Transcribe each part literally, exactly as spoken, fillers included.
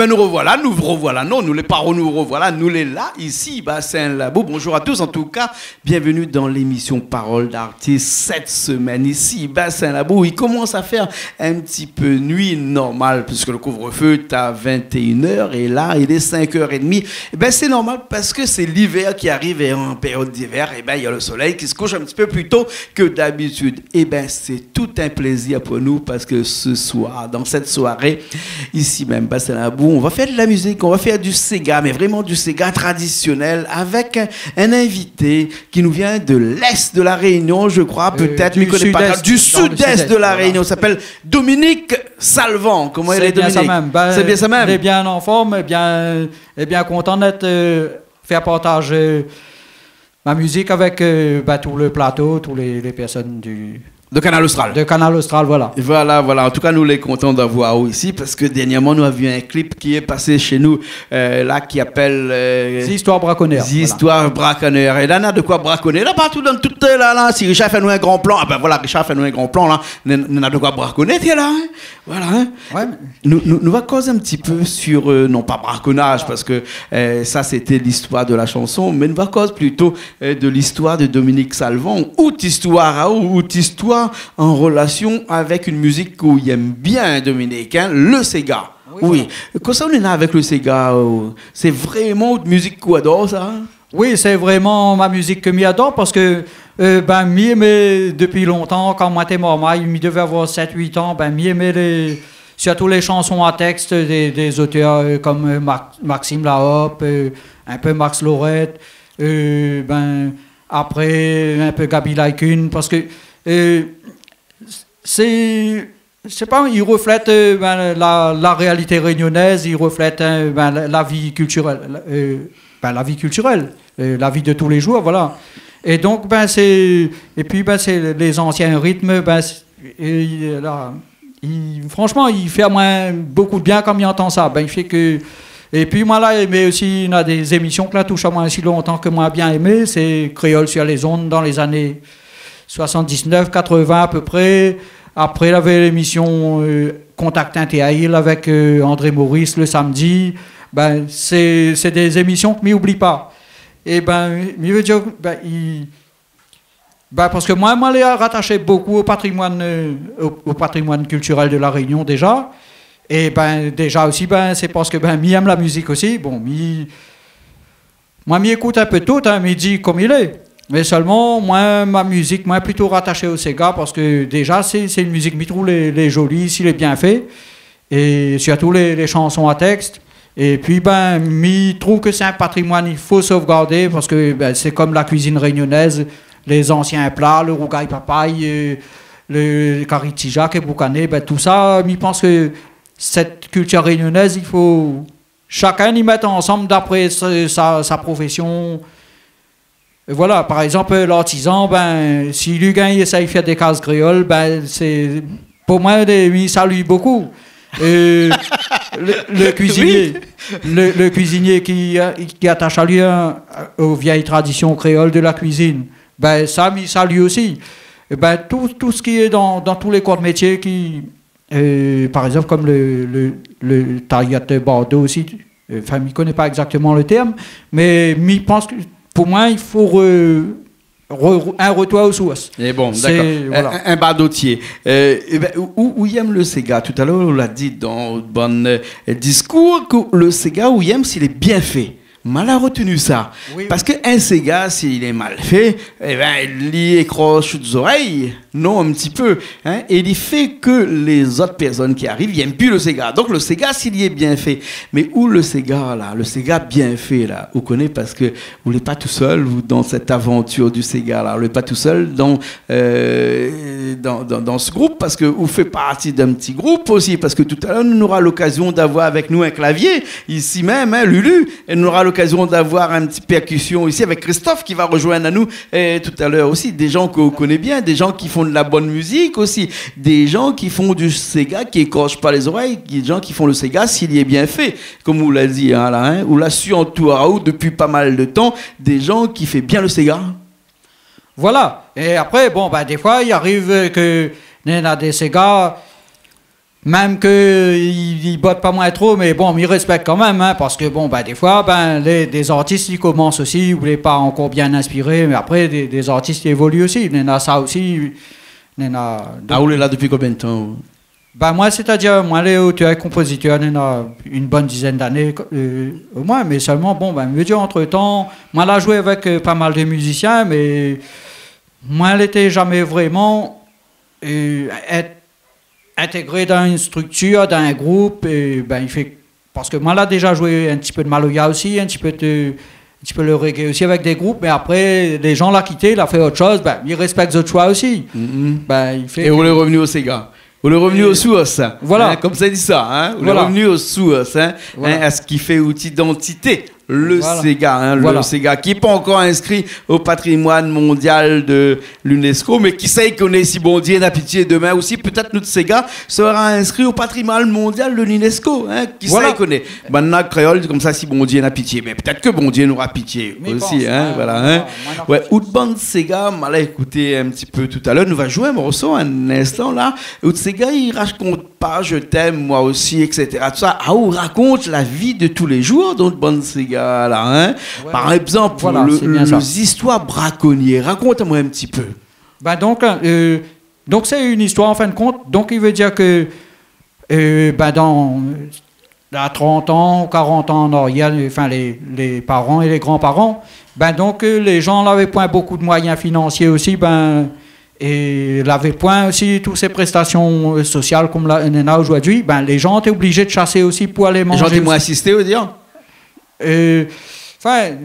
Nou revoilà, nou revoilà. Non, nou lé pa, nou revoilà, nou lé la, isi Bassin Labou. Bonjour à tous, en tout cas, bienvenue dans l'émission Parole d'artiste cette semaine. Isi Bassin Labou, i komans a fèr in ti pé nuit, normal, puisque le couvre-feu est à vingt et une heures, et là, il est cinq heures et demie. Eh ben, c'est normal parce que c'est l'hiver qui arrive, et en période d'hiver, eh ben, il y a le soleil qui se couche un petit peu plus tôt que d'habitude. Eh ben, c'est tout un plaisir pour nous parce que ce soir, dans cette soirée, ici même, Bassin Labou, on va faire de la musique, on va faire du séga, mais vraiment du séga traditionnel avec un, un invité qui nous vient de l'est de La Réunion, je crois, euh, peut-être, mais du sud-est, du sud-est de La Réunion. Voilà. Il s'appelle Dominique Salvan. Koman i lé, Dominique ? Sé bien sa mèm. Ben, sé bien sa mèm. Lé bien an form, é bien, é bien kontan d'èt, euh, fé partaj, euh, ma mizik avèk, euh, ben, tout le plato, tout lé, lé pèrsone du, de Kanal Austral. De Kanal Austral, voilà. Voilà, voilà. En tout cas, nou lé kontan d'avoir aou isi parce que dernièrement, nou la vu in clip ki lé pasé shé nou, euh, la, ki apèl, euh, Zistoir Brakonèr, voilà. Zistoir Brakonèr. É la, na de koi brakoné. La, partou dan tout, euh, la, la, si Richard i fé anou in gran plan, ah ben voilà, Richard i fé anou in gran plan, la, na, na de koi brakoné, tiens, la, hein. Voilà, hein. Ouais, mais nou, nou, nou va koz in ti pé sur, euh, non pa brakonaz, parce que, euh, sa sété listoir de la shanson, mé nou va koz plito, euh, de listoir de Dominique Salvan, out istoir aou, out istoir an relasion avèk in mizik k'ou yèm bien, Dominique, hein, le séga. Oui, voilà. Kosa ou néna avèk le séga, euh, sé vréman out mizik k'ou ador, sa, hein ? Oui, sé vréman ma mizik ke mi ador parske, euh, ben, mi èm dopi lontan, kan moin té marmay, mi devé avoir sèt, uit an, ben, mi èm lé, sirtou lé shanson a tèks dé, dé zotèr, euh, kom, euh, Max-, Maxime Lahope, euh, in pé Max Lauret, euh, ben, apré, in pé Gaby Laï-Kun, parske, euh, sé, sé pa, i reflèt, euh, ben, la, la réalité rényonèz, i reflèt, hein, ben, la, la vi kiltirèl, euh, ben, la vi kiltirèl, euh, la vi de tou lé zour, voilà. É donk, ben, sé, épi, ben, sé lé zansien ritm, ben, sé, é, la, i, fransman, i fé amoin bokou de bien kan mi antann sa. Ben, i fé ke, épi moin la èm osi, na dé zémision ke la toush amoin osi lontan ke moin la bien èm, sé Kréol sur les ondes dan lé zané soisant-diz-nèf, katrovin a pé pré. Apré, lavé lémision, euh, Contact Inter-Îles avèk, euh, André Maurice le samedi. Ben, sé, sé dé zémision ke mi oubli pa. É ben, mi vé dir, ben, i, ben, parske moin, moin lé rataché bokou o patrimoine, euh, o, o patrimoine kiltirèl de La Rénion déza. É ben, déza osi, ben, sé parske, ben, mi èm la mizik osi. Bon, mi, moin, mi ékout in pé tout, hein, mi di kom i lé. Mé sèlman, moin, ma mizik, moin, plito rataché o séga, parske déza, sé, sé in mizik, mi trouv lé, lé zoli, si lé bien fé, é sirtou lé, lé shanson a tèks. Épi, ben, mi trouv ke sé in patrimoine, i fo sovgardé, parske, ben, sé kom la kuizine rényonèz, lé zansien pla, le rougay papay, euh, le kari tizak é boukané, ben, tousa, mi pans ke sèt kiltir rényonèz, i fo shakinn i mèt ansanm dapré sa, sa, sa profésion. É voilà, par égzanp, lartizan, ben, si li gingn éséy fé dé kaz kréol, ben, sé, pou moin, lé, mi sali bokou. Euh, le, le kuizinié, oui, le, le kuizinié ki, euh, ki atash ali, hein, o vièy tradision kréol de la kuizine, ben, sa, mi sali osi. É ben, tout, tout sak lé dan, dan tout lé kor métié ki, euh, par égzanp, kom le, le, le tayèr Bordo osi, euh, anfin, mi koné pa égzaktoman le tèrm, mé mi pans ke, pou moin, i fo re-, re-, re-, in retour o sours. É bon, sé, dakor. Voilà. In, in, in bardotié. Euh, é ben, ou, ou, ou yèm le séga. Talèr, ou la di dan bann, euh, diskour ke le séga, ou yèm si lé bien fé. Mal a retenu sa. Oui, oui. Parske in séga, si lé mal fé, é ben, li ékrosh zorèy, non, in ti pé, hein, é li fé ke lé zot pèrsone ki ariv, i yèm pi le séga. Donk, le séga, si li lé bien fé. Mé ou le séga, la, le séga bien fé, la, ou koné, parske ou lé pa tousèl, ou, dan sèt avantir du séga, la, ou lé pa tousèl dan euh, dan, dan, dan se group, parske ou fé parti d'in ti group osi, parske talèr nou nora lokazion d'avoir avèk nou in klavié, isi mèm, hein, Lulu, é nou nora lokazion d'avoir in ti pèrkision isi avèk Christophe ki va rozoinn anou, euh, talèr osi, dé jan ke ou koné bien, dé jan ki fé de la bone mizik osi, dé jan ki fé du séga, ki ékrosh pa lé zorèy, dé jan ki fé le séga, si li lé bien fé, kom ou la di, hein, la, hein, ou la su antour aou dopi pa mal de tan, dé jan ki fé bien le séga. Voilà. É apré, bon, ben, défoi, i ariv ke néna dé séga, Mèm ke i, i bot pa moin tro, mé bon, mi rèspèk kanmèm, in, parske bon, bin, défoi, bin, lé, dé zartis i komans osi, ou lé pa ankor bien inspiré, mé apré, dé, dé zartis i évolu osi, néna sa osi, néna... Ah, ou lé la dopi konbien d'tan, ou ? Bin, moin, sétadir, moin lé otèr-konpozitèr, néna in bone dizèn d'ané, eu, omoin, mé sèlman, bon, bin, mi vé dir, antretan, moin la zoué avèk, eu, pa mal de mizisien, mé moin lété zamé vréman, eu, èt intégré dan in striktir, dan in group, é bin, i fé, parske moin la déza zoué in ti pé de maloya osi, in ti pé de, in ti pé le reggae osi avèk dé group, mé apré, lé zan la kité, la fé ot shoz, bin, mi rèspèk zot shoi osi. Mhm. Bin, i fé... É ou lé revni o séga. Ou lé revni o sours. Voilà. In, konmsa i di sa, in. Ou lé revni o sours, in. Voilà. In, a sak i fé out idantité. Le séga, in, le séga, ki lé pa ankor inskri o patrimoine mondial de l'UNESCO, mé kisa i koné, si Bondié na pitié, domin osi, pétèt nout séga sera inskri o patrimoine mondial de l'UNESCO, in, kisa i koné. Banna kréol i di konmsa, si Bondié na pitié, mé pétèt ke Bondié nora pitié osi, in, voilà, in. Moin non pli. Ouais, out bann séga, ma la ékouté in ti pé talèr, nou va zoué in morso in instan la. Out séga i rakont pa, je t'aime, moi aussi, et cetera. Tout sa, ah, ou rakont la vi de tou lé zour dan out bann séga la, in. Ouais. Par égzanp, voilà, le, sé bien sa, le zistoir brakonié. Rakont amoin in ti pé. Bin donk, eu, donk sé in zistoir, an fin de kont. Donk, i vé dir ke, eu, bin, dan, eu, la trant an ou karant an an arièr, anfin, lé, lé paran é lé gran-paran, bin, donk, eu, lé zan lavé poin bonpé de moiyin finansié osi, bin, é lavé poin osi tout sé prèstasion, eu, sosial konm la, néna zordi, bin, lé zan té oblizé de shasé osi pou alé manzé osi. Lé zan té moin asisté, ou vé dir ? Eu, anfin,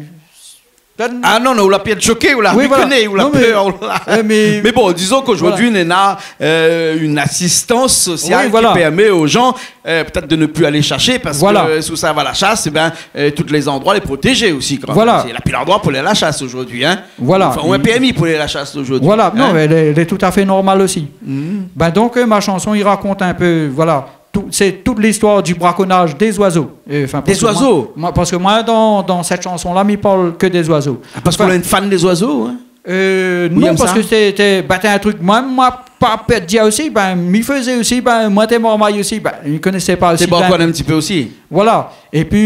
Ah non, non, ou la pi èt shoké, ou la pi koné, ou la pèr, ou la... Oui, voilà. Non, mé, eu, mé... Mé bon, dizon k'ozordi, néna, eu, in asistans sosial ki pèrmé o zan, eu, pétèt de ne pli alé shasé, parske, eu, si sa va la shas, é bin, eu, tout lé zandroi lé protézé osi, kan mèm. Voilà. Sé, la pi landroi pou alé la shas ozordi, in. Voilà. Anfin, ou in pèrmi pou alé la shas ozordi, in. Voilà, non, mé lé, lé toutafé normal osi. Mhm. Bin donk, eu, ma shanson i rakont in pé, voilà, tout, sé tout listoir du braconage des oiseaux. Eu, anfin, parske... Des oiseaux ? Moin, moin, parske moin, dan, dan sèt shanson-la, mi parl ke dé zoizo. Ah, parske ou lé in fan dé zoizo, in ? Anfin, eu, non, parske sété, té, bin, té in trik, moin, moin, pa pèr dir osi, bin, mi fézé osi, bin, moin té marmay osi, bin, mi koné pa osi bien. Té brakone in ti pé osi. Voilà. É pi...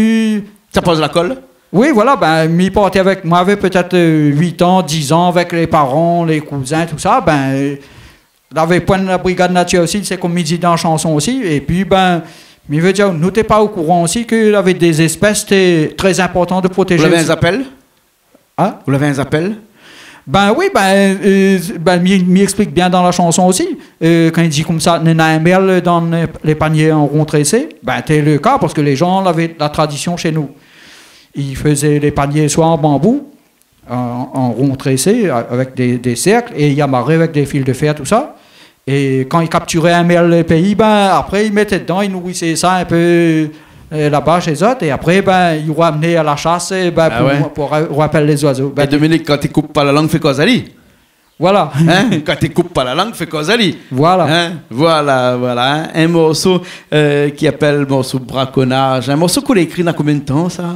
Sa poz la kol ? Oui, voilà, bin, mi parté avèk, moin lavé pétèt, eu, uit an, diz an, avèk lé paran, lé kouzin, tout sa, bin, eu, lavé poin la brigad natir osi, sé konm mi di dan la shanson osi. É pi, bin, mi vé dir, nou té pa o kouran osi ke lavé dé zéspès té trè inportan de protézé osi. Ou lavé in zapèl ? In ? Ou lavé in zapèl ? Bin oui, bin, eu, bin, mi, mi èksplik bien dan la shanson osi. Eu, kan i di konmsa, néna in mèrl dan lé, lé panié an ron trésé, bin, té le ka, parske lé zan lavé la tradision shé nou. I fézé lé panié soi an banbou, an, an ron trésé, a-, avèk dé, dé sèrk, é i amaré avèk dé fil de fèr, tout sa. É kan i kaptiré in mèrl péi, bin, apré, i mèt dedan, i nourisé sa in pé, eu, laba shé zot, é apré, bin, i ramné a la shas, é bin, pou, pou ra-, rapèl lé zoizo. Ah ouais. Bin, é Dominique, kan té koup pa la lang, fé koz ali. Voilà. In ? Kan té koup pa la lang, fé koz ali. Voilà. In ? Voilà, voilà, in. In morso, eu, ki apèl morso Braconage. In morso k'ou la ékri na konbien d'tan, sa ?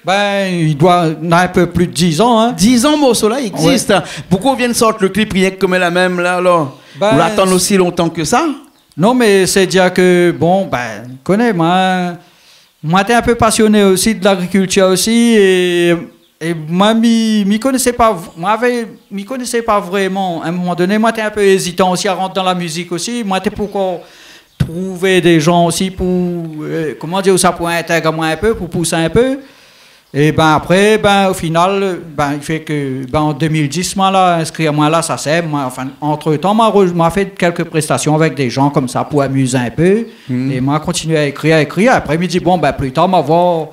Bin, i doi na in pé plis de diz an, in. Diz an, morso-la i égzis, in. Ouais. Poukosa ou vien sort le klip rienk konm la mèm la, alor ? Bin, ou la atann osi lontan ke sa ? Non, mé sé dir ke, bon, bin, koné, moin, moin té in pé pasioné osi de lagrikiltir osi, é, é moin, mi, mi koné pa v-, moin lavé, mi koné pa vréman. A in moman doné, moin té in pé ézitan osi a rant dan la mizik osi. Moin té pankor trouv dé zan osi pou, eu, koman dir sa, pou intèg amoin in pé, pou pous in pé. É bin, apré, bin, o final, bin, i fé ke, bin, an dé mil dis, moin la inskri amoin la SACEM, moin, anfin, antretan, moin re-, moin la fé kèlk prèstasion avèk dé zan konmsa pou amiz in pé. Mhm. É moin la kontinié a ékri, a ékri. Apré, mi di, bon, bin, pli tar, moin va voir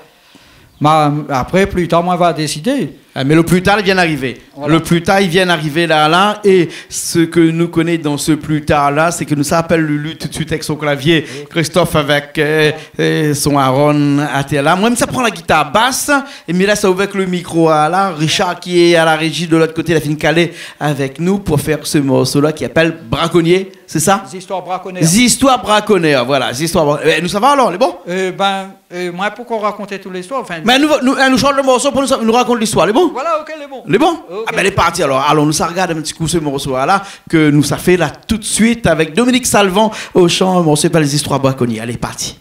Ma, apré, pli tar, moin va désidé. Ah, mé le pli tar, li vien arivé. Voilà. Le pli tar, li vien arivé la, la. É sak nou koné dan se pli tar la, sé ke nou sa apèl Lulu tout de suit avèk son klavié, oui, Christophe avèk, eu, eu, son Aaron atèr la. Moin, mi sa pran la gitar bas, é mi lès sa ou avèk le mikro, a la. Richard, ki lé a la réji de lot koté, la fine kalé avèk nou pou fé se morso-la ki apèl Braconnier, sé sa ? Zistoir brakonèr. Zistoir brakonèr, voilà, zistoir bra-, é, nou sava alor, lé bon ? Eu, bin, Eu, moin, poukosa rakont tout listoir, anfin. Mé nou, nou, nou shant le morso pou nou, nou rakont listoir, lé bon ? Voilà, OK, lé bon. Lé bon ? OK. Ah ben, lé parti alor. Alon, nou sa regard in ti kou se morso-la ke nou sa fé la tout suit avèk Dominique Salvan o shan, morso i apèl Les Histoires Braconniers. Alé, parti.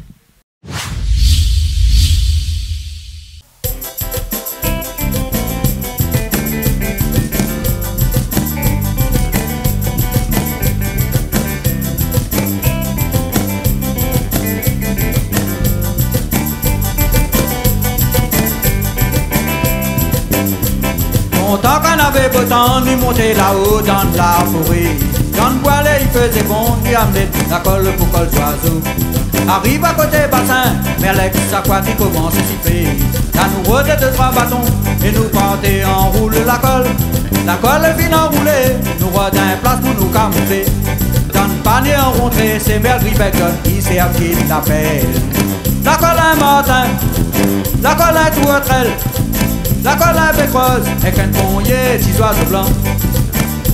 Lontan kan navé bo tan, nou monté laò dan la foré. Dan bwa lé i fézé bon, nou amenn la kol pou kol zoizo. Ariv a koté basin, mèrlèk, sakwat i komans siflé. La nou rod dé trwa baton é nou parté anroul la kol. La kol fine anroulé, nou rod in plas pou nou kamouflé. Dan panié an rontré, sé mèrlèk, gribèk, zone i sèrv la pèl. La kol in martin, la kol in tourtrèl, la kol in bèk roz, èk in ponyé ti zoizo blan.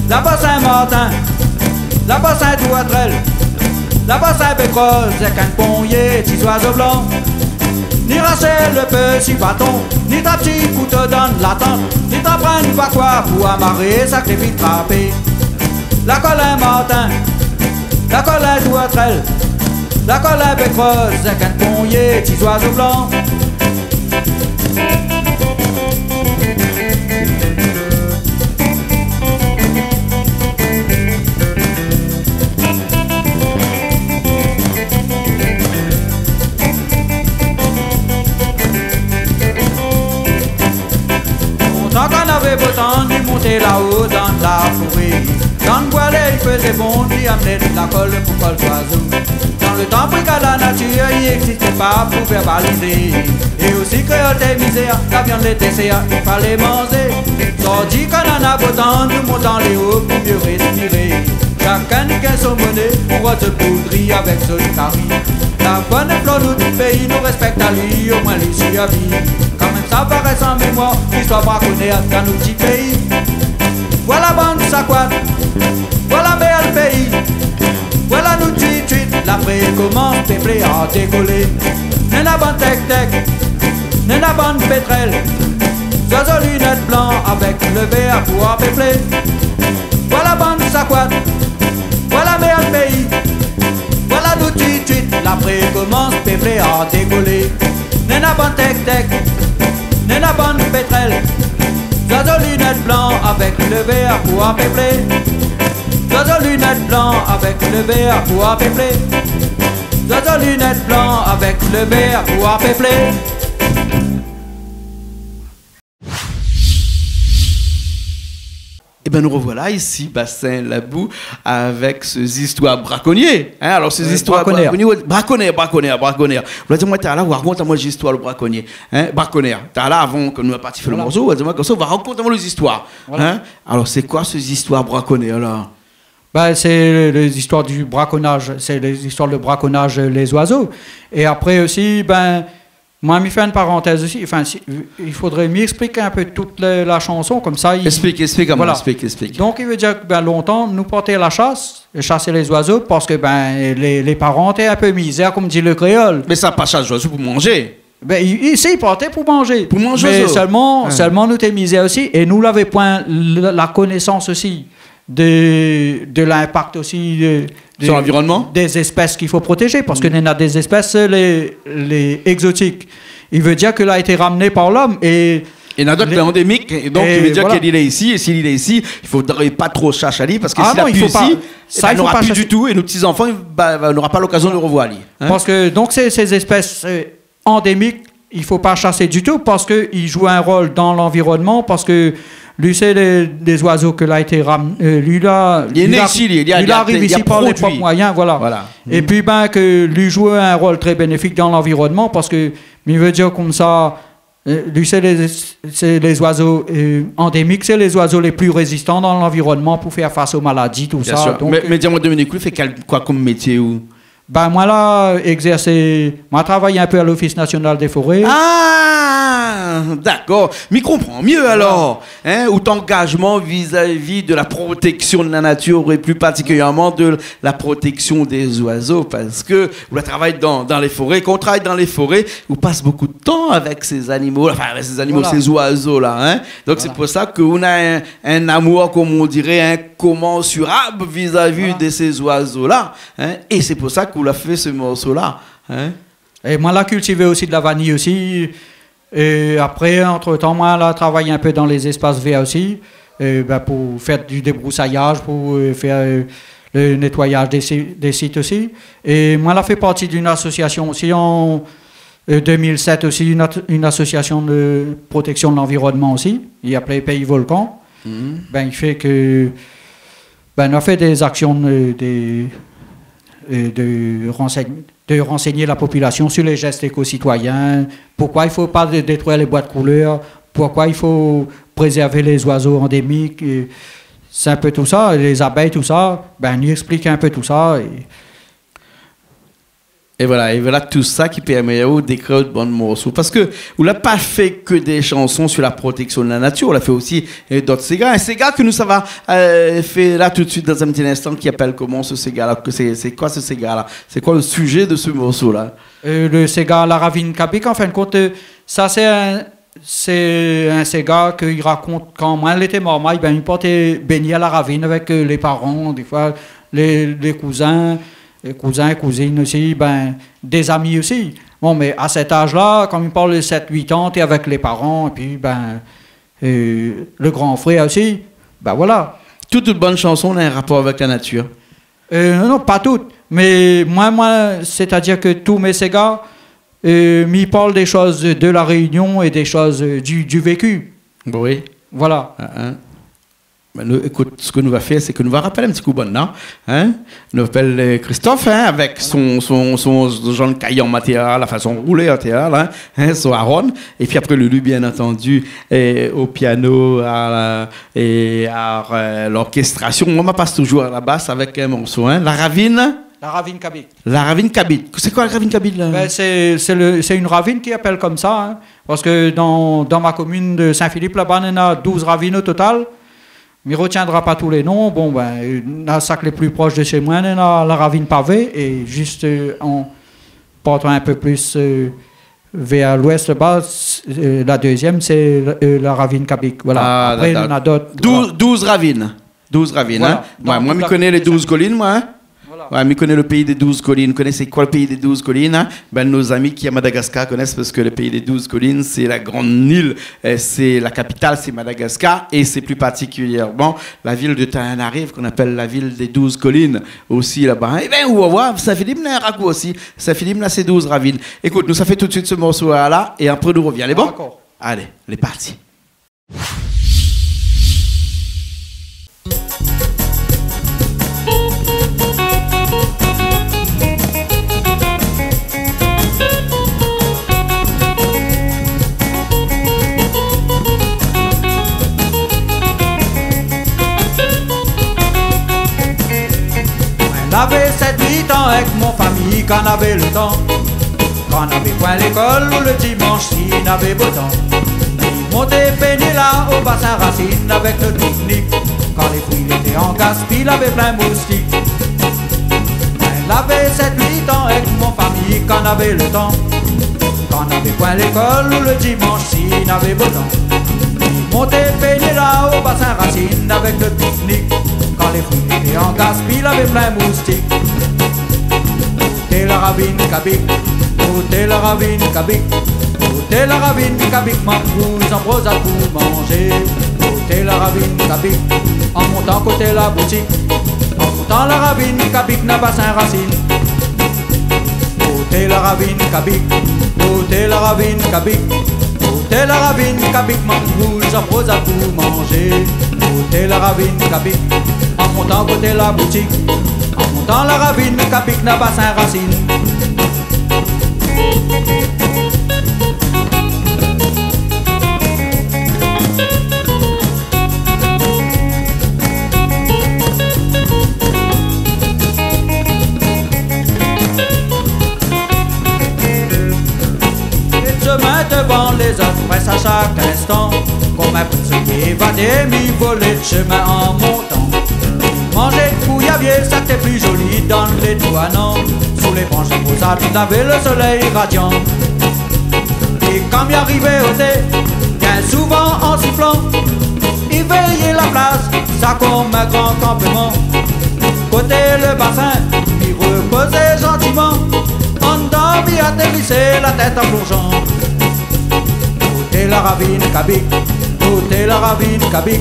La bos in martin, la bos in tourtrèl, la bos in bèk roz, èk in ponyé ti zoizo blan. Ni rasé lo pé si baton, ni trap ti kouto dan la tant, ni trap in bakwa pou amaré sak lé vit trapé. La kol in martin, la kol in tourtrèl, la kol in bèk roz, èk in ponyé ti zoizo blan. Lontan kan navé bo tan, nou monté laò dan la foré. Dan bwa lé i fézé bon, nou amenn la kol pou kol zoizo. Dan lo tan pou la natir, i égzisté pa pou vèrbalizé. É osi kréol té mizèr, la viann lété sèr, i falé manzé. Sorti kan nana bo tan, nou mont anléo pou myé réspiré. Shakinn i gingn son moné pou rod zot boudri avèk zot kari. La fone é flor nout péi, nou rèspèk ali, omwin li sirviv. Kanmèm sa i paré san mémwar, listoir brakonèr dan nout ti péi. Vwala bann sakwat, vwala mèrl péi. Vwala nou ti tuit, la foré i komans péplé a dékolé. Néna bann tèk-tèk, néna bann pétrèl, zoizo linèt blan avèk lo vèr pou apéplé. Vwala bann sakwat, vwala mèrl péi. Vwala nou ti tuit, la foré i komans péplé a dékolé. Néna bann tèk-tèk, néna bann pétrèl, zoizo linèt blan avèk lo vèr pou apéplé. Zoizo linèt blan avèk lo vèr pou apéplé. Zoizo linèt blan avèk lo vèr pou apéplé. Ében, nou revwala isi, Bassin Labou, avèk sé zistoir brakonnié. In, alor, sé zistoir brakonèr. Brakonnié, brakonèr, brakonèr, brakonèr. Ou la di amwin talèr, ou rakont amwin zistoir lo brakonnié. In, brakonèr. Talèr, avan ke nou parti fé lo morso, ou la di amwin konmsa, ou va rakont amwin lé zistoir. Vwala. In ? Alor, sé koi sé zistoir brakonèr la ? Ben, sé lé, lé zistoir di brakonnaz, sé lé zistoir de brakonnaz, euh, lé zoizo. É apré osi, ben, mwin, mi fé in parantèz osi. Anfin, si, i fodré mi éksplik in pé tout la, la shanson, konmsa i... Éksplik, éksplik amwin, vwala. Éksplik, éksplik. Donk, i vé dir ke, ben, lontan, nou parté a la shas, shasé lé zoizo, parske, ben, lé, lé paran té in pé mizèr, konm di lo kréol. Mé sa pa shas zoizo pou manzé. Ben, i, i, si, i parté pou manzé. Pou manzé zoizo. Mé sèlman, sèlman nou té mizèr osi, é nou lavé pwin la, la konésans osi de, de linpak osi de, de, sur l'environnement, dé zéspès k'i fo protézé, parske néna dé zéspès, lé, lé égzotik. I vé dir ke la été ramné par lom é... É néna dot lé andémik, é donk, i vé dir ke li lé isi, é si li lé isi, i fodré pa tro shars ali, parske si la pi isi, sa, i fo pa, ében, nora pi ditou, é nout ti zanfan, ba, ba, nora pa lokazion de revwar ali, in. Parske, donk, sé, sé zéspès, euh, andémik, i fo pa shasé ditou parske i zoué in rol dan lanvironnman, parske li sé lé, lé zoizo ke la été ram-, euh, li la, li la, li la ariv isi par lé prop mwayin, vwala. Vwala. Épi, ben, ke li zoué in rol trè bénéfik dan lanvironnman, parske, mi vé dir konmsa, euh, li sé lé, sé lé zoizo, euh, andémik, sé lé zoizo lé pli rézistan dan lanvironnman pou fé fas o maladi, tousa. Bien sir. Donk, mé, euh, mé di amwin, Dominique, ou fé kèl, koi konm métié ou ? Ben, mwin la égzèrsé, mwin la travay in pé a l'Office National des Forêts. Ah ! Ah, dakor. Mi konpran myé alor, in, out angazman vizavi de la proteksion de la natir é pli partikilièrman de la proteksion dé zoizo, parske ou la travay dan, dan lé foré. Kan ou travay dan lé foré, ou pas bonpé de tan avèk sé zanimo, anfin, avèk sé zanimo, sé zoizo-la, in. Donk sé pou sa ke ou na in, in amour, kom i diré, inkomansirab vizavi de sé zoizo-la, in. É sé pou sa ke ou la fé se morso-la, in. É moin la kiltivé osi de la vaniy osi. É apré, antretan, moin la travay in pé dan lé zéspas vèr osi, é, bin, pou fé du débrousayaz, pou, é, fé, é, le nétoyaz dé si-, dé sit osi. É moin la fé parti d'in asosiasion osi an, é, deux mille sept osi, in at-, in asosiasion de proteksion de lanvironnman osi, i apèl Pays Volcan. Bin, i fé ke, bin, nou la fé dé zaksion de, de, é, de ransègn-, de ransègn la popilasion su lé zès éko-sitoiyin. Poukoi i fo pa dé-, détrui lé boit koulèr, poukoi i fo prézèrv lé zoizo andémik, é sé in pé tousa, lé zabèy, tousa. Bin, nou éksplik in pé tousa, é É voilà, é voilà tousa ki pèrmé aou d'ékrir out bann morso. Parske ou la pa fé ke dé shanson su la proteksion de la natir, ou la fé osi, é, d'ot séga. In séga ke nou sava, é, fé la tout suit dan in ti linstan, ki apèl koman, se séga-la ? Ke sé, sé koi se séga-la ? Sé koi le sizé de se morso-la ? É, le séga La Ravine Kabik, an fin de kont, é, sa sé in, sé in séga ke i rakont kan moin lété marmay, bin, mi parté bingné a la ravine avèk, é, lé paran, défoi lé, lé kouzin, é, kouzin, kouzine osi, bin, dé zami osi. Bon, mé a sèt az-la, kan mi parl de sèt, uit an, té avèk lé paran, épi, bin, é, le gran frèr osi, bin voilà. Tout, tout bann shanson na in rapor avèk la natir ? É, non, non, pa tout. Mé moin, moin, sétadir ke tout mé séga, é, mi parl dé shoz de La Rényon é dé shoz, é, du, du vécu. Oui. Voilà. Ah, in. Bin, nou, ékout, se ke nou va fé, sé ke nou va rapèl in ti kou bann-la, in. Nou apèl, é, Christophe, in, avèk son, son, son, son zann kayanm atèr, la fason roulé atèr, la, in, son Aaron. Épi apré, Lulu, bien antandi, é, o piano, a la, é a, é, lorkéstrasion. Moin, ma pas touzour a la bas avèk in morso, in. La Ravine. La Ravine Kabik. La Ravine Kabik. Sé koi la Ravine Kabik, la ? Bin, sé, sé le, sé in ravine ki apèl komsa, in. Parske dan, dan ma komine de Saint-Philippe, laba, néna douz ravine o total. Mi retiendra pa tout lé non. Bon, bin, néna sak lé pli prosh de shé moin, néna la Ravine Pavé, é zis, é, an partan in pé pli, é, vèr loès laba, é, la dézièm, sé, é, la Ravine Kabik. Voilà. Ah, dakor. Apré, néna d'ot, voilà. Douz, douz ravine. Douz ravine, in. Voilà. Moin, moin, mi koné lé Douz Kolin, moin, in. Voilà. Ouais, mi koné le péi dé Douz Kolin. Ou koné sé koi le péi dé Douz Kolin, in ? Bin, nout zami ki lé a Madagascar i koné, parske le péi dé Douz Kolin, sé la gran il, é, sé la kapital, sé Madagascar, é sé pli partikilièrman la vil de Tananarive, k'i apèl la vil dé Douz Kolin osi laba, in. É bin, ou va voir, Saint-Philippe na in rakou osi. Saint-Philippe na sé douz ravine. Ékout, nou sa fé tout suit se morso-la, é apré nou rovien. Lé bon ? Dakor. Alé, lé parti. Moin lavé sèt uit an èk mon fami kan navé le tan. Kan navé poin lékol ou le dimansh, si navé bo tan, li monté bingné la o Basin Rasine avèk nout piknik. Kan lé frui lété an gaspiy, lavé plin moustik. Moin lavé sèt uit an èk mon fami kan navé le tan. Kan navé poin lékol ou le dimansh, si navé bo tan, li monté bingné la o Basin Rasine avèk nout piknik. Kan lé frui lété an gaspiy, lavé plin moustik. Koté la ravine Kabik, koté la ravine Kabik, koté la ravine Kabik, manm rouz an brozad pou manzé. Koté la ravine Kabik, an montan koté la boutik, an montan la ravine Kabik, na Basin Rasine. Koté la ravine Kabik, koté la ravine Kabik, koté la ravine Kabik, manm rouz an brozad pou manzé. Koté la ravine Kabik, an montan koté la boutik, an montan la ravine Kabik, na Basin Rasine. É shomin dovan lézot, près a Shak instan, konm in prinsésié, va dé mi volé d'shemin an montan. Manzé d'kouyavié, sa té pli zoli dan lé Toinan. Sou lé bransh brozad, lavé lo solèy radian. É kan mi arivé oté, bien souvan an siflan, i véyé la plas, sa konm in gran kanpman. Koté lo basin, mi repozé zantiman. Andan mi atérisé, la tèt an plonzan. Koté la ravine Kabik, koté la ravine Kabik,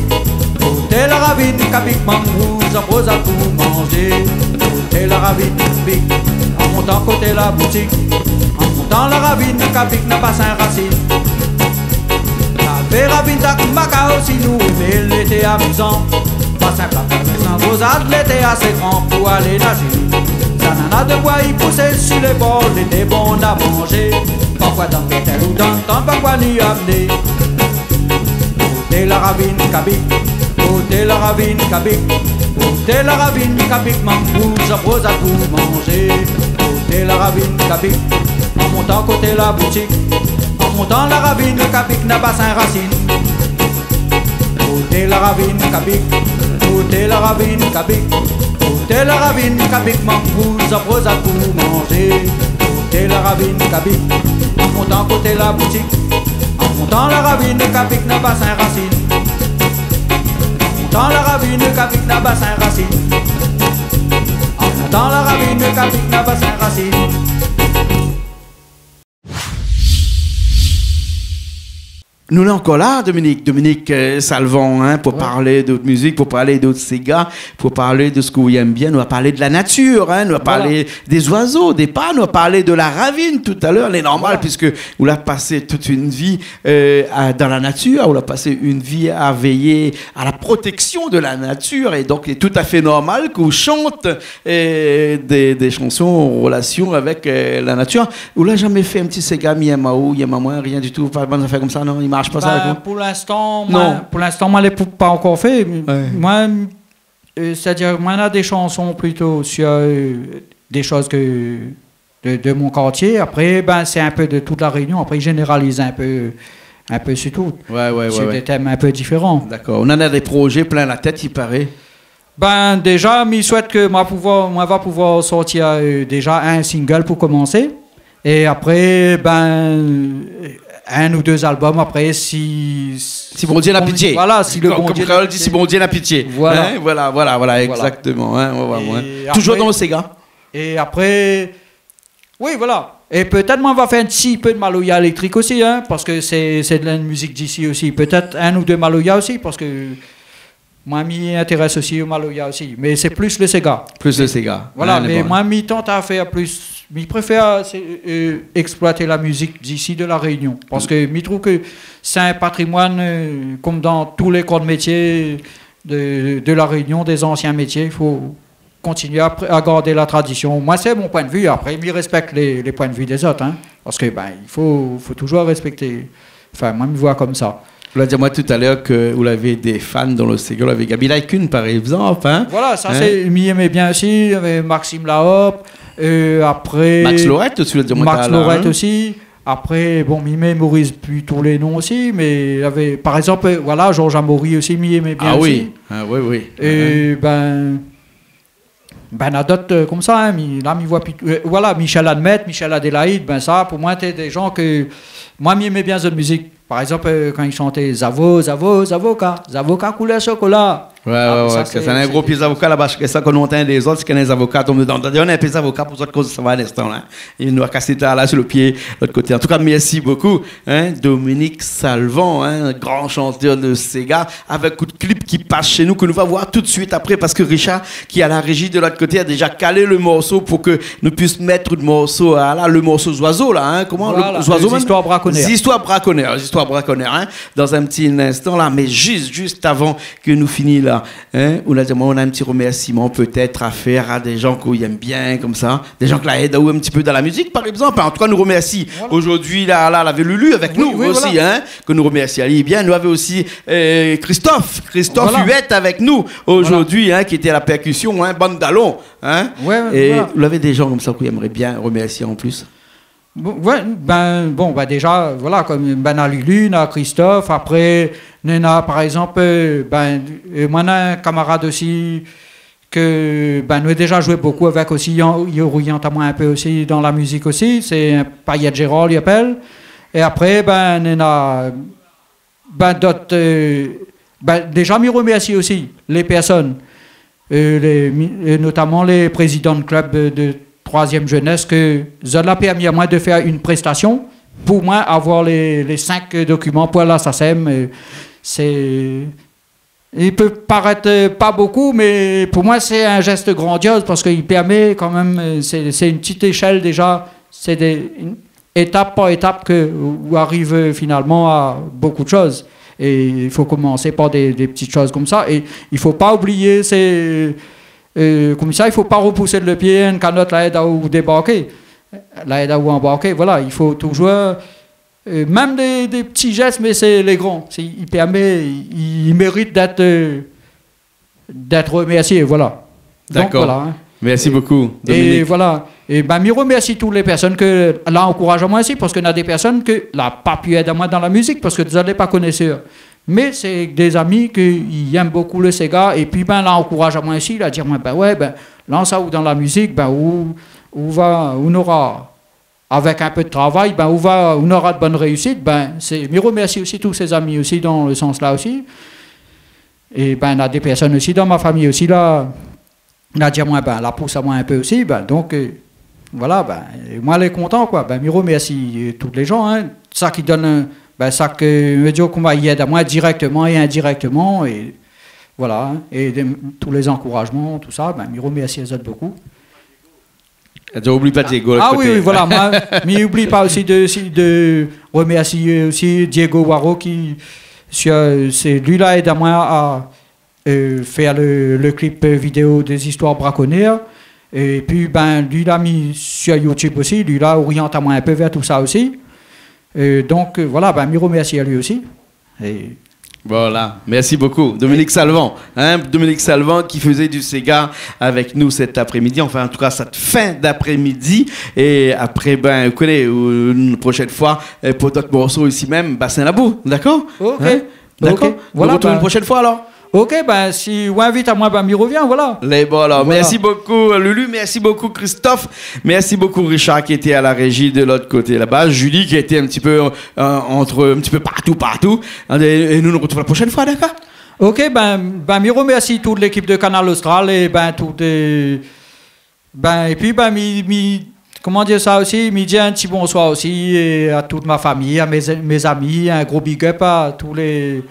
koté la ravine Kabik, manm rouz an brozad pou manzé. Koté la ravine Kabik, an montan koté la boutik, an montan la ravine Kabik, na basin Rasine. Lavé ravine Takmaka osi, nou émé, lété amizan. Basin pla, basin brozad, lété asé gran pou alé nazé. Zanana de boi i pousé si lé bor, lété bon a manzé. Parfoi dan pétèl ou dan tan, parfoi ni amné. Koté la ravine Kabik, koté la ravine Kabik, koté la ravine Kabik, manm rouz an brozad pou manzé. Koté la ravine Kabik, an montan koté la boutik, an montan la ravine Kabik, na basin Rasine. Koté la ravine Kabik, koté la ravine Kabik, koté la ravine Kabik, manm rouz an brozad pou manzé. Koté la ravine Kabik, an montan koté la boutik, an montan la ravine Kabik, na basin Rasine. An montan la ravine Kabik, na basin Rasine. An montan la ravine Kabik, na basin Rasine. Nou lé ankor la, Dominique, Dominique, euh, Salvan, hein, pou parl de mizik, pou parl de séga, pou parl de sak ou èm bien. Nou la parl de la natir, hein, nou la parl dé zoizo, dé pa, nou la parl de la ravine talèr. Lé normal, piske ou la pasé tout in vi, euh, a, dan la natir, ou la pasé in vi a véyé a la protéksion de la natir, é donk lé toutafé normal ke ou shant, euh, dé, dé shanson an relasion avèk, euh, la natir. Ou la zamé fé in ti séga, mi èm aou, mi èm amwin, rien du tout, pa bann zafèr konmsa, non, i marsh pa sa avèk ou ? Pou linstan, mwin, pou linstan, mwin lé pou, pa ankor fé. Mwin, euh, sétadir, mwin na dé shanson plito sur, euh, dé shoz ke de, de mon kartié. Apré, bin, sé in pé de tout La Rényon. Apré, i zénéraliz in pé, in pé sur tout. Sur dé tèm in pé diféran. Dakor. Ou na dé projé plin la tèt, i paré. Bin, déza, mi souèt ke ma pouvoir, ma va pouvoir sortir, euh, déza in single pou komansé. É apré, bin, in ou dé album apré, si, si Bondié na pitié. Voilà, si le Bondié na pitié. Konm, konm kréol i di, si Bondié na pitié. Voilà. Hein, voilà, voilà, voilà, égzaktoman, hein, on va voir, hein. Touzour dan le séga. É apré, oui, voilà. É pétèt, mwin, ma fé in ti pé de maloya éléktrik osi, hein, parske sé, sé de la mizik d'isi osi. Pétèt in ou dé maloya osi, parske mwin, mi intérès osi o maloya osi. Mé sé plis le séga. Plis le séga. Voilà, hein, mé mwin, mi tant a fé plis, mi préfèr, sé, euh, éksploit la mizik d'isi, de La Rényon. Parske mi trouv ke sé in patrimoine, euh, konm dan tout lé kor de métié de, de La Rényon, dé zansien métié, i fo kontinié a, a gard la tradision. Mwin, sé mon poin de vi. Apré, mi rèspèk lé, lé poin de vi dé zot, hein. Parske, bin, i fo, fo touzour rèspèkté. Anfin, mwin, mi voi konmsa. Ou la di amwin talèr ke ou lavé dé fan dan le séga, ou lavé Gaby Laï-Kun, par égzanp, hein. Voilà, sa sé, mi èm bien osi, euh, Maxime Laop, euh, apré Max Laurette osi, ou la di amwin talèr, hein. Max Laurette osi. Apré, bon, mi mémoriz pi tout lé non osi, mé lavé, par égzanp, euh, voilà, Georges Amory osi, mi èm bien osi. Ah oui, oui, oui. É bin, bin, na dot, euh, konmsa, hein, mi, la, mi voi pi, euh, voilà, Michel Admette, Michel Adélaïde, bin, sa, pou mwin, té dé jan ke, mwin, mi èm bien zot mizik. Par égzanp, euh, kan i shant Zavo, Zavo, Zavoka, Zavoka koulèr shokola. Ouais, ouais, ouais, sa, sé, sé in gro pié zavoka laba, sa ke nou antann dé zot, sé ke lé zavoka i tonm dedan. D'ayèr, nou na in pé zavoka pou zot koz sa va linstan la. É nou va kasé talèr la si le pié, lot koté. An tou ka, mèrsi bokou, hein, Dominique Salvan, hein, gran shantèr de séga, avèk out klip ki pas shé nou, ke nou va voir tout de suit apré, parske Richard, ki lé a la réji de lot koté, la déza kalé le morso pou ke nou puis mèt le morso, ah la, le morso zoizo la, hein, koman, le zoizo mèm ? Zistoir brakonèr. Zistoir brakonèr, zistoir brakonèr, hein, dan in ti instan la, mé zis, zis avan ke nou fini la, hein, ou la di amwin, ou na in ti remèrsiman pétèt a fèr a dé jan ke ou èm bien, konmsa, dé jan ke la èd aou in ti pé dan la mizik, par égzanp. An tou ka, nou remèrsi zordi la, la, lavé Lulu avèk nou osi, hein, ke nou remèrsi ali bien. Nou lavé osi, euh, Christophe, Christophe Huet avèk nou zordi, hein, ki lété a la pèrkision, hein, bann dalon, hein. É ou lavé dé jan konmsa ke ou èmré bien remèrsié an plis ? Bon, ouais, ben, bon, ben, déza, voilà, konm, ben, na Lulu, na Christophe, apré, néna, par égzanp, euh, ben, euh, moin, na in kamarad osi, ke, ben, nou la déza zoué bokou avèk osi, i, i oriant amoin in pé osi dan la mizik osi, sé in Payet Gérard, li apèl. É apré, ben, néna, ben, dot, euh, ben, déza, mi remèrsi osi lé pèrsone, euh, lé, mi, euh, notaman lé prézidan de klub de, de troizièm jenès, ke zot la pèrmi amoin de fèr in préstasion pou moin avoir lé, lé sink dokiman pou la SACEM, euh, sé, i pé parèt, euh, pa bokou, mé pou moin, sé in zès grandioz parske i pèrmé kan mèm, euh, sé, sé in ti éshèl déza, sé dé, in, étap par étap ke ou ariv, euh, finalman a bokou de shoz. É i fo komansé par dé, dé ti shoz konmsa. É i fo pa oublié, sé, euh, konmsa, i fo pa repous le pié, in kanot la èd aou débarké, la èd aou anbarké. Voilà, i fo touzour, euh, mèm dé, dé ti zès, mé sé lé gran. Sé, i pèrmé, i, i mérit d'èt, euh, d'èt remèrsié, voilà. Donk, dakor. Voilà, in. Mèrsi bokou, Dominique. É voilà. É ben, mi remèrsi tout lé pèrsone ke la ankouraz amoin osi, parske na dé pèrsone ke la pa pu èd amoin dan la mizik, parske zot lé pa konésèr. Mé sé dé zami ke i èm bokou le séga, épi, ben, la ankouraz amoin osi, la di amoin, ben ouais, ben, lans aou dan la mizik, ben, ou, ou va, ou nora avèk in pé de travay, ben, ou va, ou nora de bone réisit, ben, sé, mi remèrsi osi tout sé zami osi dan le sans la osi. É ben, na dé pèrsone osi dan ma famiy osi la, la di amoin, ben, la pous amoin in pé osi, ben, donk, euh, voilà, ben, é moin lé kontan, koi. Ben, mi remèrsi, euh, tout lé jan, in. Sak i donn, euh, ben, sak, euh, mi vé dir, koman i èd amoin dirèkteman é indirèkteman, é voilà, in. É dé, tout lé zankourazman, tousa, ben, mi remèrsi azot bokou. Ah, ou oubli pa Diego, a, a oui, koté. Oui, voilà, moin, mi oubli pa osi de, si, de remèrsié osi Diego Waro ki, si, euh, sé li la èd amoin a, euh, fèr le, le klip, euh, vidéo dé zistoir brakonièr. Épi, ben, li la mi sur YouTube osi, li la oriant amoin in pé vèr tousa osi. Euh, donk, euh, voilà, ben, mi remèrsi ali osi. É voilà. Merci beaucoup, Dominique Salvan, hein, Dominique Salvan qui faisait du séga avec nous cet après-midi, enfin, en tout cas, cette fin d'après-midi. Et après, ben, vous connaissez, euh, une prochaine fois, euh, pour d'autres morceaux ici même, Bassin Labou, d'accord ? Ok. Hein ? D'accord ? Ok. Voilà, ben, nous retrouvons une prochaine fois, alors. Ok, ben, si ou invit amoin, ben, mi revien, voilà. Lé bon, alors. Voilà. Merci beaucoup, Lulu. Merci beaucoup, Christophe. Merci beaucoup, Richard, qui était à la régie de l'autre côté là-bas. Julie, qui était un petit peu, euh, entre, un petit peu partout, partout. Et, et nous nous retrouvons la prochaine fois, d'accord ? Ok, ben, ben, mi remèrsi tout lékip de Kanal Austral é, ben, tout, euh, ben, épi, ben, mi, mi, koman dir sa osi, mi di in ti bonsoir osi, é a tout ma famiy, a mé, mé zami, in gro big up a tout lé,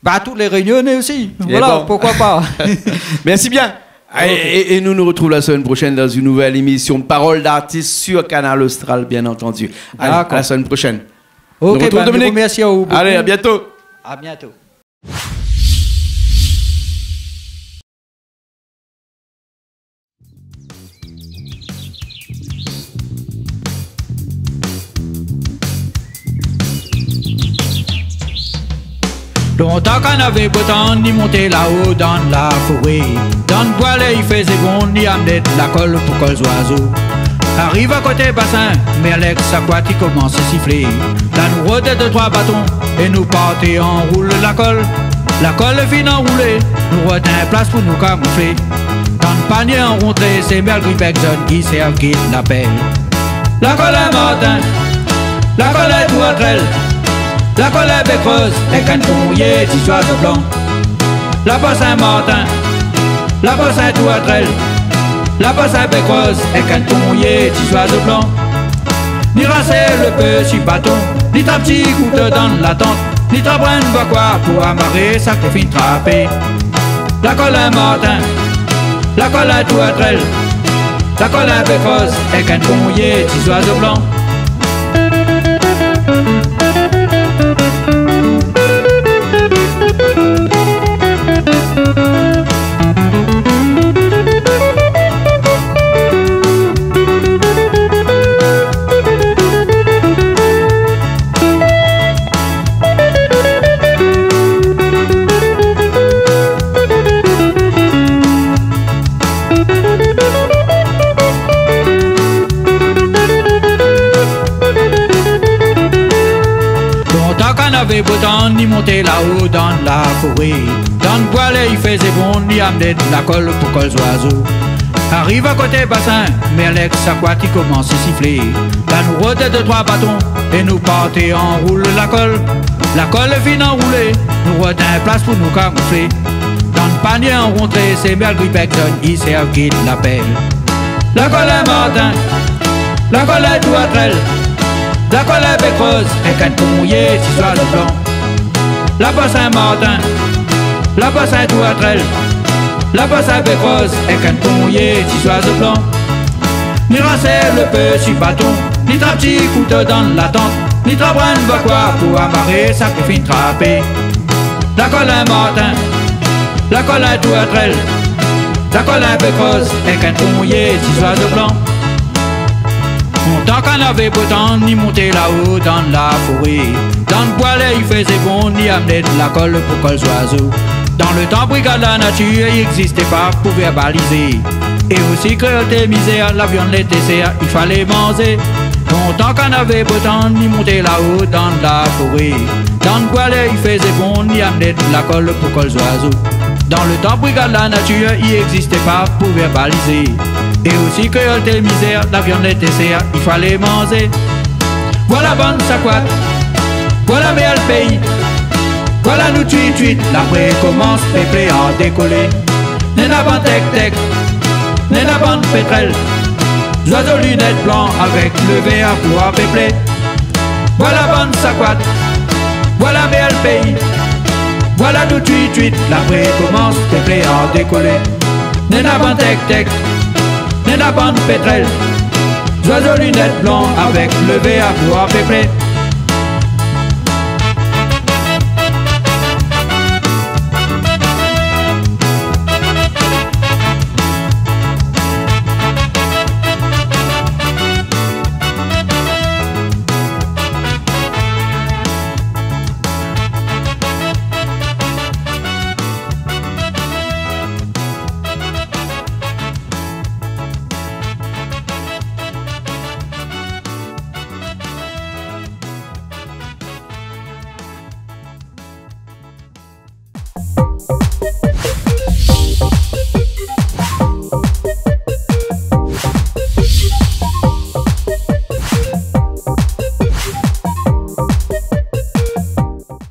ben, tout lé Rényoné osi. Voilà, bon. Pourquoi pas. Merci bien. Ok. Et, et, et nous nous retrouvons la semaine prochaine dans une nouvelle émission Parole d'artiste sur Kanal Austral, bien entendu. Allez, à la semaine prochaine. D'accord. Ok, ben, Dominique. Merci à vous beaucoup. Allez, à bientôt. À bientôt. Lontan kan navé bo tan, i monté laô dan la foré. Dan bwa lé i fézé bon, i amenn la kol pou kol zoizo. Ariv a koté basin, mèrlèk sa koit i komans siflé. La nou rod dé troi baton é nou parti anroul la kol. La kol fine anroulé, nou rod in plas pou nou kamouflé. Dan panié an rontré, sé mèrl gribèk zone ki sèrv gid lapèl. La kol in martin, la kol in tourtrèl, la kol in bèk roz, èk in ponyé ti zoizo blan. La pos in martin, la pos in tourtrèl, la pos in bèk roz, èk in ponyé ti zoizo blan. Ni rasé le pé si baton, ni trap ti kouto dan la tant, ni trap in bakwa pou amaré sak té fine trapé. La kol in martin, la kol in tourtrèl, la kol in bèk roz, èk in ponyé ti zoizo blan. Botan, li monté laô dan la foré. Dan bwa lé i fézé bon, li amenn la kol pou kol zwazo. Ariv a koté basin, mèrlèk, sakwat, i komans siflé. La nou rod dé trwa baton é nou parté anroul la kol. La kol fine anroulé, nou rod in plas pou nou kamouflé. Dan panié an rontré, sé mèrlèk, gripèk, zone, i sèrv gid lapèl. La kol in martin, la kol in touatrèl, la kol in bèk roz, èk in ponyé ti zwazo blan. La bas in martin, la bas in touatrèl, la bas in bèk roz, èk in ponyé ti zwazo blan. Ni rasèl lo pé si baton, ni trap ti kouto dan la tant, ni trap in vakwa pou amaré sak li fine trapé. La kol in martin, la kol in touatrèl, la kol in bèk roz, èk in ponyé ti zwazo blan. Lontan kan navé botan, ni monté laô dan la foré. Dan bwa lé i fézé bon, ni amenn la kol pou kol zwazo. Dan lo tan, brigad la natir i égzisté pa pou vèrbalizé. É osi kréol té mizèr, la viann lété sèr, i falé manzé. Lontan kan navé botan, ni monté laô dan la foré. Dan bwa lé i fézé bon, ni amenn la kol pou kol zwazo. Dan lo tan, brigad la natir i égzisté pa pou vèrbalizé. É osi kréol té mizèr, la viann lété sèr, i falé manzé. Vwala bann sakwat, vwala mèrl péi, vwala nou twit twit, la foré i komans péplé an dékolé. Néna bann tèk-tèk, néna bann pétrèl, zwazo linèt blan avèk lo vèr pou apéplé. Vwala bann sakwat, vwala mèrl péi, vwala nou twit twit, la foré i komans péplé an dékolé. Néna bann tèk-tèk, néna bann pétrèl, zwazo linèt blan avèk lo vèr pou apéplé.